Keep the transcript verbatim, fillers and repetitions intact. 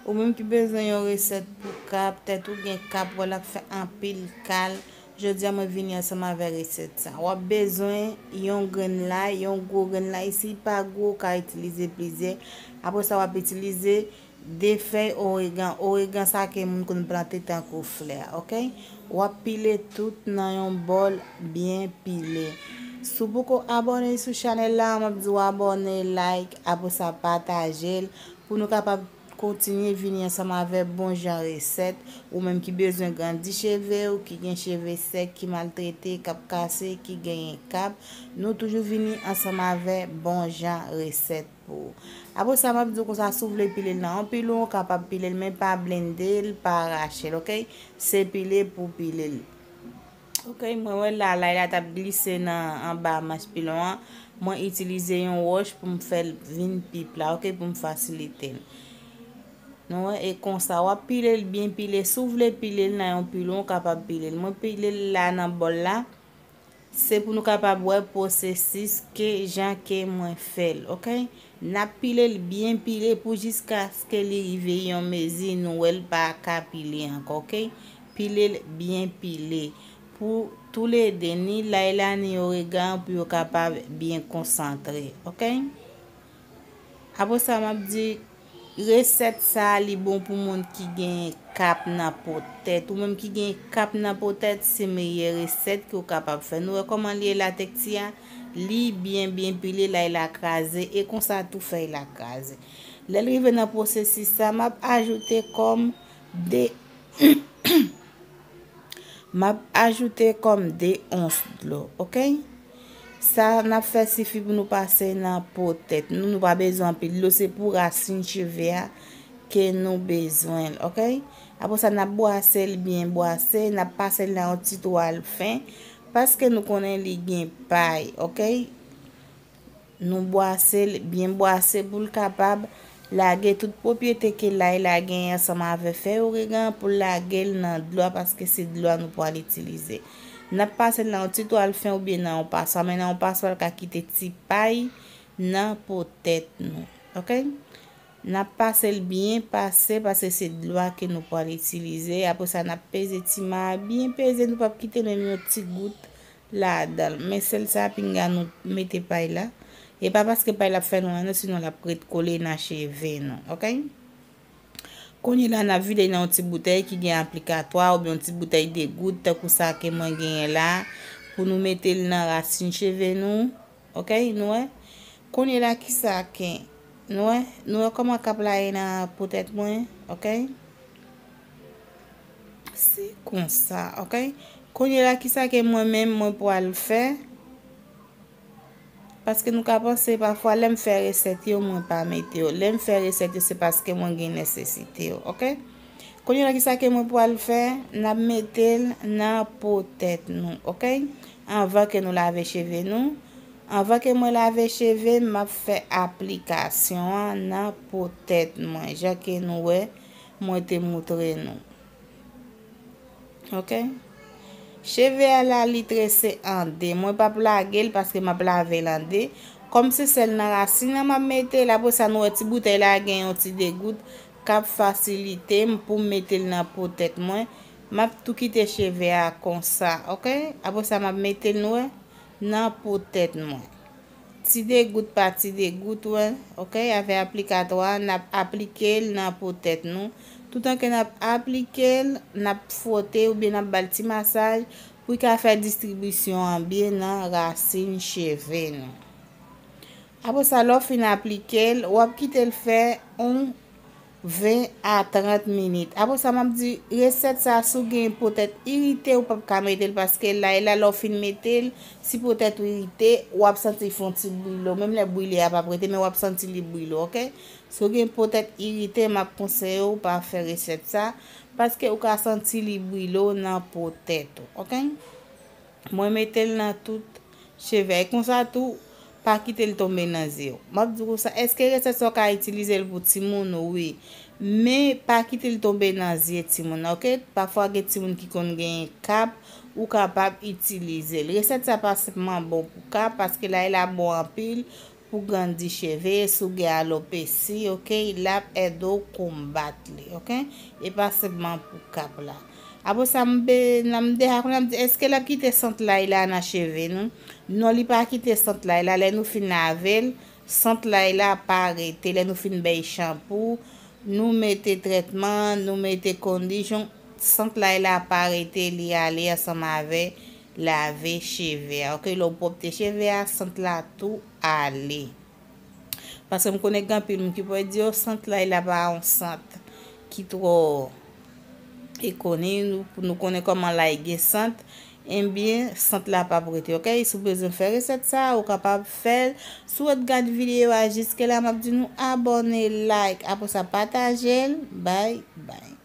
Ou menm ki bezwen yon resèt pou kap, tèt ou gen kap, wè l ap fè anpil kal, jodi a mwen vini ansanm avè resèt sa. W ap bezwen yon grenn lay, yon gwo grenn lay. Si l pa gwo, ou ka itilize plizyè. Apre sa, w ap itilize de fèy oregan. Oregan sa ke moun konn plante tankou flè, oke? W ap pile tout nan yon bòl byen pile. Si w poko abòne sou chanèl la, m ap di w abòne, like, apre sa pataje l pou nou kapab kontinye vini ansanm avè bon jan resèt. Ou menm ki bezwen grandi cheve w, ki gen cheve sèk, ki maltrete, k ap kase, ki genyen kap, nou toujou vini ansanm avè bon jan resèt pou ou. Apre sa, m ap di w konsa, si w vle pile l nan yon pilon, ou kapab pile l, men pa blende l, pa rache l, oke? Se pile pou pile l. Oke, mwen wè la, lay la t ap glise nan anba manch pilon an. Mwen itilize yon wòch pou m fè l vin pi pla, oke, pou m fasilite l. Nou wè, e konsa, w ap pile l byen pile. Si w vle pile l nan yon pilon, ou kapab pile l. Mwen pile l la nan bòl la. Se pou nou kapab wè pwosesis ke jan ke mwen fè l, oke? N ap pile l byen pile pou jiskaske li rive yon mezi nou wè l pa ka pile ankò, oke? Pile l byen pile pou toulede, ni lay la, ni oregan an, pou yo kapab byen konsantre, oke? Apre sa, m ap di, resèt sa a, li bon pou moun ki gen kap nan po tèt. Ou menm ki gen kap nan po tèt, se meyè resèt ke w kapab fè. Nou wè kòman li ye la, tekti a? Li byen, byen pile, lay la kraze, e konsa tou fèy la kraze. Lè l rive nan pwosesis sa, m ap ajoute kòm de M ap ajoute kòm de ons dlo, oke? Sa n ap fè sifi pou nou pase nan po tèt nou. Nou pa bezwen anpil dlo, se pou rasin cheve a ke nou bezwen l, oke? Apre sa, n ap bwase l byen bwase, n ap pase l nan yon ti twal fen, paske nou konnen li gen pay, oke? Nou bwase l byen bwase pou l kapab lage tout pwopyete ke lay la genyen ansanm avè fèy oregan pou l lage l nan dlo a, paske se dlo a nou pral itilize. N ap pase l nan yon ti twal fen oubyen nan yon paswa, men nan yon paswa l ka kite ti pay nan po tèt nou. Oke? N ap pase l byen pase, paske se dlo a ke nou pral itilize. Apre sa, n ap peze ti ma a byen peze, nou p ap kite menm yon ti gout ladan l. Men sèl sa, pinga nou mete pay la. E pa paske pay la ap fè nou anyen non, sinon l ap ret kole nan cheve nou, oke? Kounye la, n ap vide nan yon ti boutèy ki gen aplikatwa oubyen yon ti boutèy de gout, tankou sa ke mwen genyen la, pou nou mete l nan rasin cheve nou. Oke, nou wè? Kounye la, kisa ke, nou wè? Nou wè kòman kap la ye nan po tèt mwen? Oke? Se konsa, oke? Kounye la, kisa ke mwen menm, mwen pral fè? Paske nou ka panse, pafwa, lè m fè resèt yo, mwen pa mete yo. Lè m fè resèt yo, se paske mwen gen nesesite yo, oke? Kounye la, kisa ke mwen pral fè? N ap mete l nan po tèt nou, oke? Anvan ke nou lave cheve nou, anvan ke mwen lave cheve m, m ap fè aplikasyon an nan po tèt mwen, jan ke nou wè mwen te moutre nou. Oke? Cheve a la, li trese an de. Mwen p ap lage l paske m ap lave l an de. Kòm se sèl nan rasin nan m ap mete l, apre sa, nou wè ti boutèy la gen yon ti degout k ap fasilite m pou m mete l nan po tèt mwen. M ap tou kite cheve a konsa, oke? Apre sa, m ap mete l, nou wè, nan po tèt mwen. Ti degout pa ti degout, wè, oke? Avè aplikatwa a, n ap aplike l nan po tèt nou. Toutan ke n ap aplike l, n ap fwote oubyen n ap ba l ti masaj pou l ka fè distribisyon an byen nan rasin cheve nou. Apre sa, lè w fin aplike l, w ap kite l fè yon ven a trant minit. Apre sa, m ap di, resèt sa, si w gen po tèt irite, ou p ap ka mete l, paske lay la, lè w fin mete l, si po tèt ou irite, w ap santi l fè yon ti brile w. Menm lè brile a p ap rete, men w ap santi li brile w, oke? Si w gen po tèt irite, m ap konseye w pa fè resèt sa, paske ou ka santi li brile w nan po tèt ou, oke? Mwen mete l nan tout cheve a. E konsa tou, pa kite l tonbe nan zye w. M ap di w konsa, èske resèt sa w ka itilize l pou timoun? Wi. Men pa kite l tonbe nan zye timoun nan, oke? Pafwa gen timoun ki konn genyen kap, ou kapab itilize l. Resèt sa pa senpman bon pou kap, paske lay la bon anpil, pou grandi cheve, si w gen alopesi, oke, l ap ede w konbat li, oke? E pa senpman pou kap la. Apre sa, m be-, nan m deja konnen, m di, èske l ap kite sant lay la nan cheve nou? Non, li pa kite sant lay la. Lè nou fin lave l, sant lay la pa rete. Lè nou fin bay chanpou, nou mete trètman, nou mete kondisyon, sant lay la pa rete, li ale ansanm avè lave cheve a. Oke, lè w pwòpte cheve a, sant la tou ale. Paske m konnen gen anpil moun ki pral di, "Oh, sant lay la pa yon sant ki twò ekoni, nou, nou konnen kòman lay gen sant." Ebyen, sant la p ap rete, oke? Si w bezwen fè resèt sa, ou kapab fè l. Si w ret gad videyo a jiske la, m ap di nou abòne, like, apre sa pataje l. Bye, bye.